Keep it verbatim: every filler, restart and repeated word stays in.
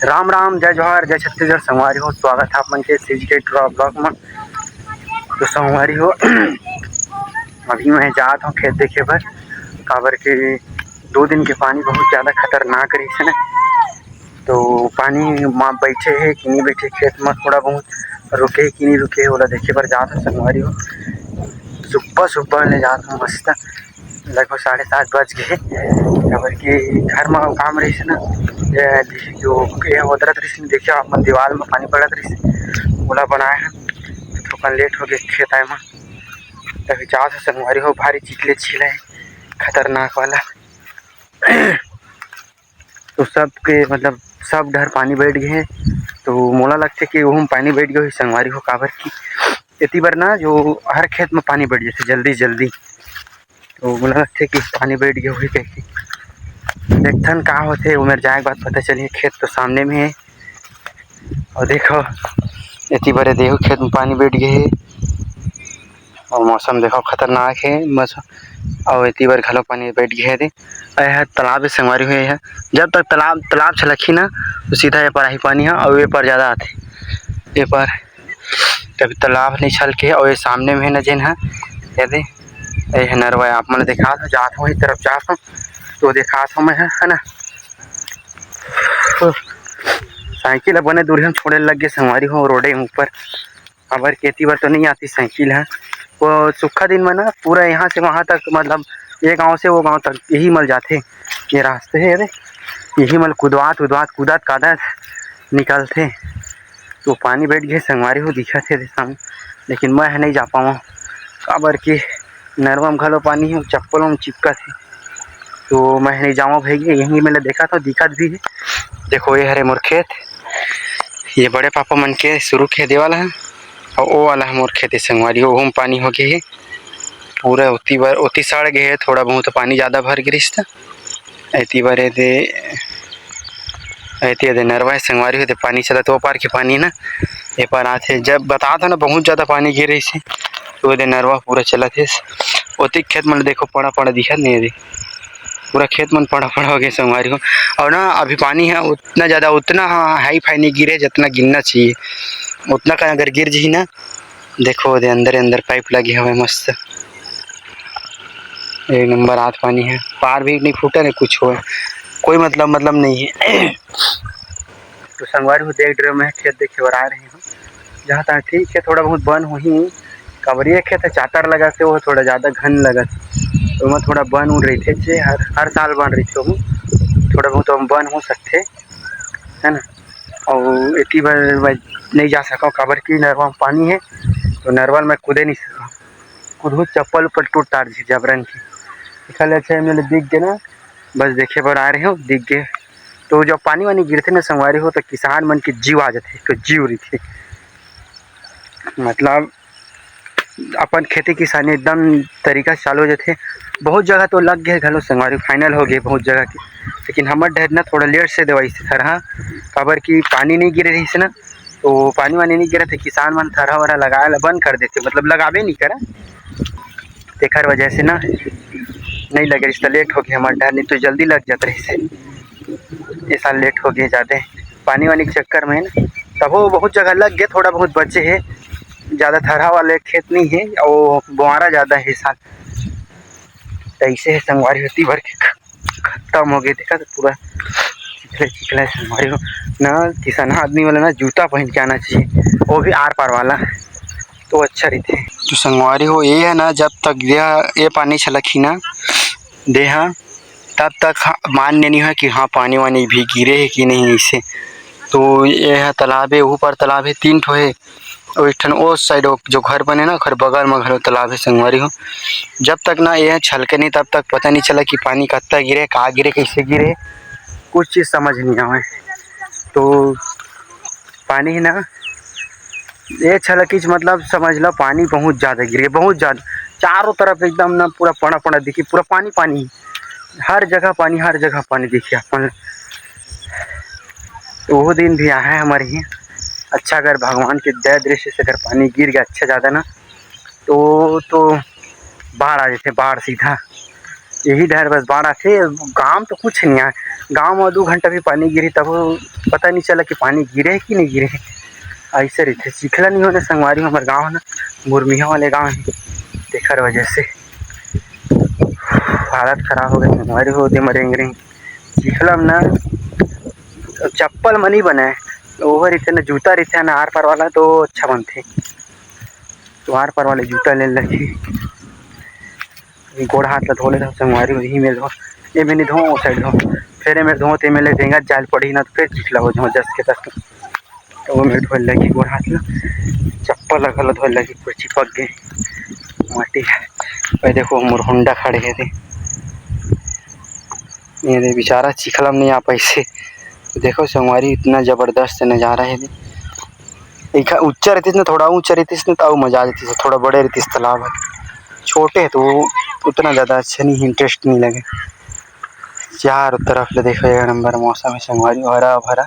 राम राम, जय जोहार, जय छत्तीसगढ़ संगवारी हो। स्वागत है आप मन के CG Tech Vlog में। तो संगवारी हो, अभी मैं जात हूँ खेत देखे बर, काबर के दो दिन के पानी बहुत ज़्यादा खतरनाक रहिस हे ना। तो पानी में बैठे हे कि नहीं बैठे, खेत में थोड़ा बहुत रुके हे कि नहीं रुके, ओला देखे बर जात हूँ संगवारी हो। सुबह सुबह ले जात हूँ मस्त, लगभग साढ़े सात बज गए, काबर कि घर में काम रहिस ना, ये जो ये ओदरत रहिस, देखिए आप मन, दीवार में पानी पड़त रहिस, ओला बनाए हैं, तो थोड़ा लेट हो गए खेत आए में। तभी जात हूँ संगवारी हो, भारी चिखले छिला है, खतरनाक वाला। तो सबके मतलब सब डहर पानी बैठ गए हे, तो मोला लगथे कि ओहू में पानी बैठ गए होही संगवारी हो, काबर कि एती बर ना जो हर खेत में पानी बैठ जाथे जल्दी जल्दी, तो मोला लगथे कि पानी बैठ गए होही कहिके। देखथन का होथे, ओमेर जाए के बाद पता चलही। खेत तो सामने में हे, और देखो एती बर ए देहू खेत में पानी बैठ गए हे। और मौसम देखो खतरनाक हे, मौसम। और एती बर घलो पानी बैठ गए हे। ए ह तालाब हे संगवारी हो, ए ह जब तक तालाब, तालाब छलकही ना, तो सीधा ए पर आही पानी ह, और ए पर ज़्यादा आथे, ए पर। तभी तालाब नहीं छलके, और ये सामने में हे ना जेन ह, ये दे, ये ह नरवा, आप मन देखात हो, जात हो, इस तरफ जात हो, तो देखात हो मैं ह, है ना। साइकिल ह बने दूरिहा छोड़े लग गए संगवारी हो, रोडे ऊपर। काबर के एती बर तो नहीं आती साइकिल ह। वो सूखा दिन में ना पूरा यहाँ से वहाँ तक, मतलब ये गांव से वो गांव तक यही मल जाथे, ये रास्ते हे रे, यही मल कुदवात उदवात, कूदत कादत निकलथे। तो पानी बैठ गए संगवारी हो, दिखत हे सामने, लेकिन मैं ह नहीं जा पाऊँ, काबर के नरवा में घलो पानी हे, चप्पलों में चिपकत हे। तो मैं नहीं जाऊँ भैया, यहीं मेला देखा था, दिखत भी है। देखो ये हरे मोर खेत, ये बड़े पापा मन के शुरू खेत, ये वाला है, और वो वाला है मोर खेत हे संगवारी, ओहू में पानी हो गए हे पूरा। ओती बर, ओती सड़ गए हे, थोड़ा बहुत पानी ज़्यादा भर गिरिस त एती बर एदे, एती एदे नरवा हे संगवारी हो, एदे पानी चलत, वो पार के पानी ना, ये पार आथे। जब बतात हो ना, बहुत ज़्यादा पानी गिर रहिस हे, तो एदे नरवा पूरा चलत हे। ओती खेत मन देखो, पड़ा पड़ा दिखत नहीं एदे, पूरा खेत मन पड़ा पड़ा हो गए संगवारी हो। और ना अभी पानी है उतना ज़्यादा, उतना हाई फाई नहीं गिरे जितना गिरना चाहिए, उतना का अगर गिर जही ना, देखो एदे अंदर अंदर पाइप लगे हुए मस्त, एक नंबर आत पानी है, पार भी नहीं फूटा, नहीं कुछ हो, कोई मतलब, मतलब नहीं है। तो संगवारी हो, देख रहे हो, मैं खेत देखे बर आ रहे हूँ, जहाँ तहाँ ठीक है, थोड़ा बहुत बन होही, काबर ये खेत है चातर लगा से, वो थोड़ा ज़्यादा घन लगा, तो मैं थोड़ा बन उन रही थे, जे हर, हर साल बन रही थे, वो थोड़ा बहुत हम बन हो सकते, है ना। और एती बर मैं नहीं जा सका, काबर कि नरवा में पानी है, तो नरवा में मैं कूदे नहीं सका, कूदहूँ चप्पल उप्पल टूट तार जी जबरन की। इखले अच्छा मेरे दिख गए ना, बस देखे बर आ रहे हो, दिख गए। तो जब पानी वानी गिरथे ना संगवारी हो, तो किसान मन के जीव आ जाथे, तो जीव रहिथे, मतलब अपन खेती किसानी एकदम तरीका से चालू हो जाथे। बहुत जगह तो लग गए घलो संगवारी, फाइनल हो गए बहुत जगह के, लेकिन हमर डहर ना थोड़ा लेट से देवाई से थरहा, काबर कि पानी नहीं गिरे रहिस ना, तो पानी वानी नहीं गिरे थे, किसान मन थरहा वरहा लगाए ला बंद कर देते, मतलब लगाबे नहीं करा, तेखर वजह से ना नहीं लगे रहिस, तो लेट हो गए हमर डहर, नहीं तो जल्दी लग जात रहिस। ये साल लेट हो गए ज़्यादा पानी वानी के चक्कर में ना, तभो बहुत जगह लग गए, थोड़ा बहुत बचे है, ज़्यादा थरहा वाले खेत नहीं है और बोआरा ज़्यादा है इस साल। तो ऐसे है संगवारी हो, एती बर के ख-, खत्म हो गए। देखा तो पूरा चिखले चिखले संगवारी हो ना, किसान आदमी वाला ना जूता पहन के आना चाहिए, वो भी आर पार वाला, तो अच्छा रहते। तो संगवारी हो, ये है ना, जब तक ये, ये पानी छलकही ना देहा, तब तक ह-, मान्य नहीं है कि हाँ पानी वानी भी गिरे है कि नहीं ऐसे। तो ये है तालाब है, ऊपर तालाब है, तीन ठो है, और एक ठन ओ साइड जो घर बने ना, ओकर बगल में घलो तालाब है संगवारी हो। जब तक ना ये छलके नहीं, तब तक पता नहीं चला कि पानी कत्ता गिरे, का गिरे, कैसे गिरे, कुछ चीज़ समझ नहीं आवे। तो पानी ही ना, ये छलकीच मतलब समझ लो, पानी बहुत ज़्यादा गिरे, बहुत ज़्यादा, चारों तरफ एकदम ना पूरा पड़ा पड़ा दिखी, पूरा पानी पानी, हर जगह पानी, हर जगह पानी दिखी अपन। तो वो दिन भी आए हमारे ही। अच्छा, अगर भगवान के दया दृष्टि से अगर पानी गिर गया अच्छा ज़्यादा ना, तो, तो बाढ़ आ जाते, बाढ़ सीधा। यही डहर बस बाढ़ आथे। गांव तो कुछ नहीं आय, गांव में दू घंटा भी पानी गिरी तब पता नहीं चला कि पानी गिरे कि नहीं गिरे। ऐसे रहिथे, चिखला नहीं होने संगवारी, हमर गांव ना मुरमिया वाले गांव है, तेखर वजह से हालत खराब हो गई संगवारी हो दे मरेंगे। चिखला में ना चप्पल म नहीं बने, ओवर रहिथे ना जूता रहिथे ना आर पार वाला तो अच्छा बनथे। तो आर पार वाले जूता ले लगी, गोड़ हाथ ला धो ले संगवारी, वही में धो, ये में नहीं धो, वो साइड धो, फिर ये में धो, ते में ले देंगा जाल पड़ी ना, तो फिर चिखला हो जाओ जस के तस। तो वो में धोए लगी गोड़ हाथ ला, चप्पल ला घलो धोए लगी, पूरा चिपक गए माटी। भाई देखो, मोर होंडा खड़े है दे, ये दे बेचारा चिखला में नहीं आ पाइसे। देखो संगवारी, इतना जबरदस्त नजारा है दे। एक ऊंचा रहतीस ना, थोड़ा ऊंचा रहतीस ना, तो अउ मजा आ जातीस। थोड़ा बड़े रहतीस तालाब है, छोटे है तो वो उतना ज्यादा अच्छा नहीं, इंटरेस्ट नहीं लगे। चारों तरफ ले देखो, एक नंबर मौसम है संगवारी, हरा भरा।